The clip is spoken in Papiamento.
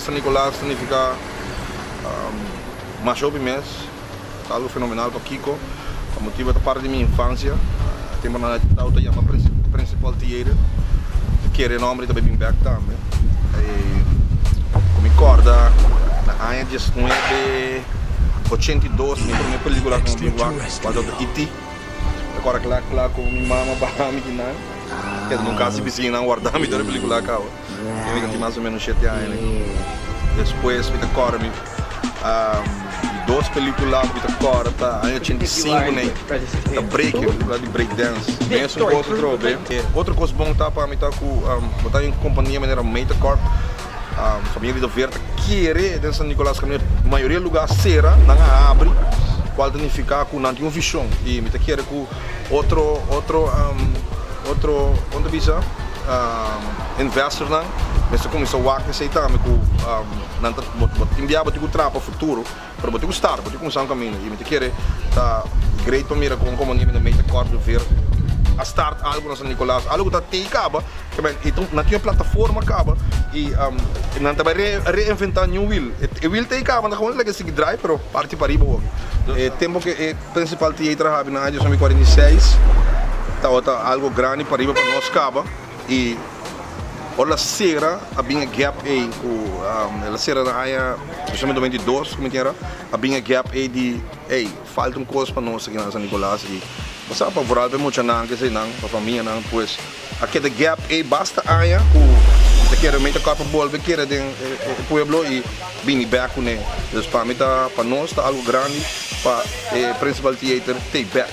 San Nicolas ta nifica masha hopi mes. Ta algo fenomenal pa Kiko, pa motibo ta parti di mi infancia. E temponan e tawata yama Principal Theater. Ta kere e nomber y ta bay bin bek tambe. E cu mi corda na aña 1982 mi prome pelicula cu mi bin wak cual tabata ET. Ta corda cla cla como mi mama baha mi kinan. Keda nun casi bisinan warda mi tur e pelicula a caba. Mi ta tin mas o menos shete aña. Despues mi ta corda mi. Di dos pelicula cu mi ta corda ta aña 85 ne ta break, e pelicula di break dance. Mesun cos atrobe. E otro cos bon ta pa mi ta cu bo ta den un compania manera Metacorp, familia di Dover ta kere den San Nicolas caminda mayoria lugar cera nan a habri cual ta nifica cu nan tin un vision y mi ta kere cu otro otro otro con ta bisa investornan mester cuminsa wak esey tambe cu nan ta bo bo tin bia bo tin ku traha pa futuro pero bo tin ku start bo tin ku kuminsá un kaminda i mi ta kere ta great pa mira kon komo mi na meta kòrt di ver a start algu na San Nicolas algu ku ta tei kaba i nan tin un plataforma kaba i nan ta bai reinventá new wheel e wheel tei kaba nan ta gewoon laga sigui drai pero parti pariba hopi e tempu ku e principal theater a habi na aña 2046 tabata algu grandi pariba pa nos kaba i. Ora la sera a bin e gap ey cu el a sera na aña 2022 cu mi tin era a bin e gap ey di ey falta un cos pa nos aki na San Nicolas y bo sa pa vooral pa e muchanan keseynan pa famianan pues a keda gap ey basta aña cu mi ta kere mi ta kor pa bolbe kere den e pueblo y bini bek cune dus pa mi ta pa nos ta algo grandi pa e Principal Theater tey bek.